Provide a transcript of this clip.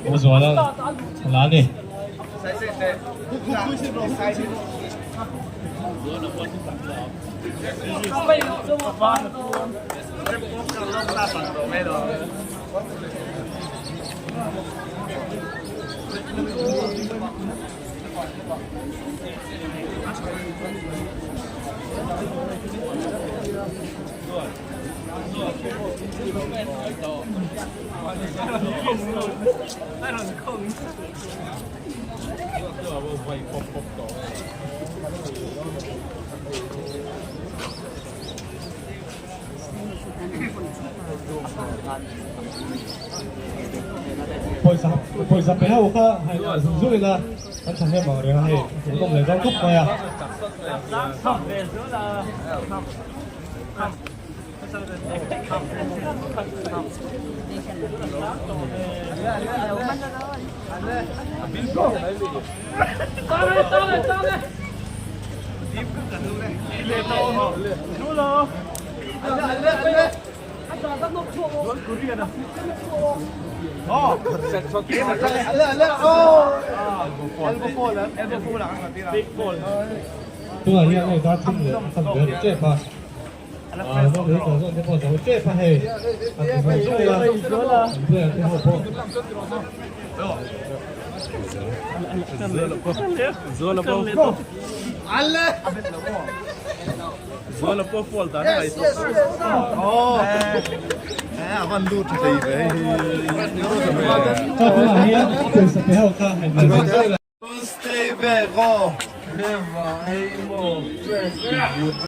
U Zuala a la a ni. Pawisa pawisa pe ho kha hei zung zung ila an tha hnem ang reng a hei hmuhnawm leh dawn khawp mai a. Tunah hian hei dar thum leh a khan ve a ni tep a. Ah zawng hi zawng zawng te pawh zo tep a hei an ti zung zung ila an player te ho pawh. Chuan tunah hian pawisa pe ho kha hei zung zung ila.